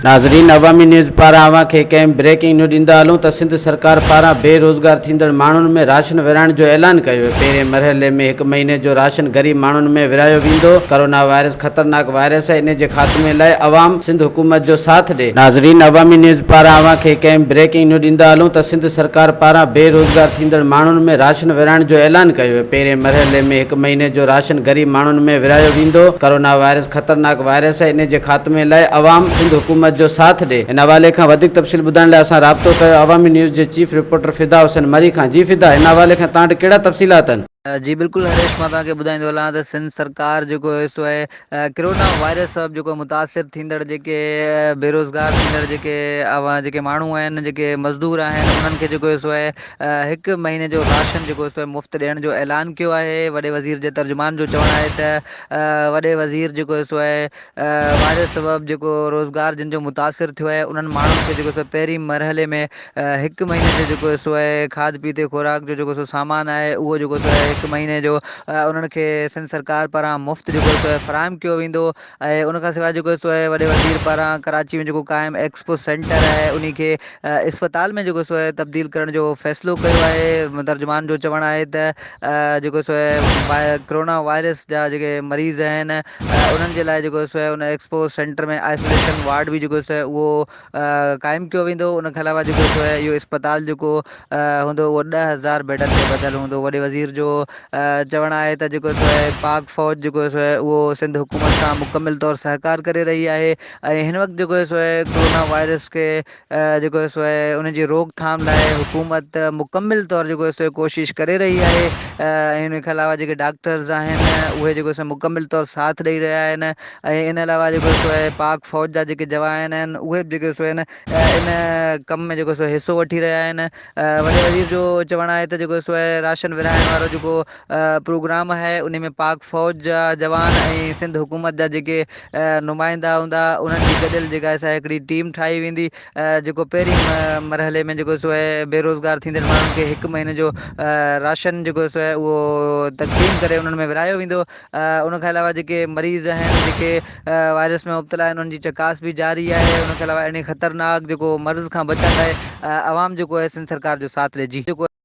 ناظرين عوامي نيوز پاران اوهان کي هڪ اهم بريڪنگ نيو ڏيندا هلون ته سنڌ سرڪار پاران بي روزگار ٿيندڙ ماڻهن ۾ راشن ورهائڻ جو اعلان ڪيو ويو پهرين مرحلي ۾ هڪ مهيني جو راشن غريب ماڻهن ۾ ورهايو ويندو ڪرونا وائرس خطرناڪ وائرس آهي انهي جي خاتمي لاء عوام سنڌ حڪومت جو ساٿ ڏي. ناظرين عوامي نيوز پاران اوهان کي هڪ اهم بريڪنگ نيو ڏيندا هلون ته سنڌ سرڪار پاران بي روزگار ٿيندڙ ماڻهن ۾ راشن ورهائڻ جو اعلان ڪيو ويو پهرين مرحلي ۾ هڪ مهيني جو راشن غريب ماڻهن ۾ ورهايو ويندو ڪرونا وائرس خطرناڪ وائرس آهي انهي جي خاتمي لاء عوام سنڌ حڪومت جو ساٿ ڏي ان حوالي کان وڌيڪ تفصيل ٻڌائڻ لاء اسان رابطو ڪيو عوامي نيوز جي چيف رپورٽر فدا حسين مري کان جي فدا ان حوالي کان تان وٽ ڪهڙا تفصيلات آهن. جي بلڪل هريش مان توهان کي ٻڌائيندو هلان ته سنڌ سرڪار جيڪو هي سو آهي ڪرونا وائرس سبب جيڪو متاثر ٿيندڙ جيڪي بيروزگار ٿيندڙ جيڪي اوهان جيڪي ماڻهو آهن جيڪي مزدور آهن انهن کي جيڪو هي سو آهي هڪ مهيني جو راشن جيڪو سو آهي مفت ڏيڻ جو اعلان ڪيو آهي وڏي وزير جي ترجمان جو چوڻ آهي ته وڏي وزير جيڪو سو آهي وائرس سبب جيڪو روزگار جن جو متاثر ٿيو آهي انهن ماڻهن کي جيڪو سو پهرين مرحلي ۾ هڪ مهيني جو جيڪو سو آهي کاڌ پيتي خوراڪ جو جيڪو سو سامان آهي اهو جيڪو سو آهي هڪ مهيني جو انهن کي سنڌ سرڪار پاران مفت جيڪو سو آهي فراهم ڪيو ويندو ۽ ان کان سواء جيڪو سو آهي وڏي وزير پاران ڪراچي ۾ جيڪو قائم ايڪسپو سينٽر آهي انهي کي اسپتال ۾ جيڪو سو آهي تبديل ڪرڻ جو فيصلو ڪيو آهي ترجمان جو چوڻ آهي ته جيڪو سو آهي ڪرونا وائرس جا جيڪي مريض آهن انهن جي لاء جيڪو سو آهي ان ايڪسپو سينٽر ۾ آئسوليشن وارڊ به جيڪو سو آهي اهو قائم ڪيو ويندو ان کان علاوه جيڪو سو آهي اهو اسپتال جيڪو هوندو اهو 10,000 بيڊن تي ٻڌل هوندو وڏي وزير جو چوڻ آهي ته جيڪو سو آهي پاڪ فوج جيڪو سو آهي اهو سنڌ حڪومت سان مڪمل طور سهڪار ڪري رهي آهي ۽ هن وقت جيڪو سو آهي ڪرونا وائرس کي جيڪو سو آهي ان جي روڪٿام لاء حڪومت مڪمل طور جيڪو سو ڪوشش ڪري رهي آهي ۽ ان کان علاوه جيڪي ڊاڪٽرز آهن اهي جيڪو سو مڪمل طور ساٿ ڏئي رهيا آهن ۽ ان علاوه جيڪو سو آهي پاڪ فوج جا جيڪي جوان آهن اهي به جيڪو سو آهن ان ڪم ۾ جيڪو سو حصو وٺي رهيا آهن وڏي وزير جو چوڻ آهي ته جيڪو سو آهي راشن ورهائڻ وارو جيڪو پروگرام آهي انهي ۾ پاڪ فوج جا جوان ۽ سنڌ حڪومت جا جيڪي نمائندا هوندا انهن جي گڏيل جيڪا سا هڪڙي ٽيم ٺاهي ويندي جيڪو پهرين مرحلي ۾ جيڪو سو آهي بيروزگار ٿيندڙ ماڻهن کي هڪ مهيني جو راشن جيڪو سو آهي اهو تقسيم ڪري انهن ۾ ورهايو ويندو ان کان علاوه جيڪي مريض آهن جيڪي وائرس ۾ مبتلا آهن انهن جي چڪاس به جاري آهي ان کان علاوه اهڙي خطرناڪ جيڪو مرض کان بچڻ لاء عوام جيڪو آهي سنڌ سرڪار جو ساٿ ڏي جي.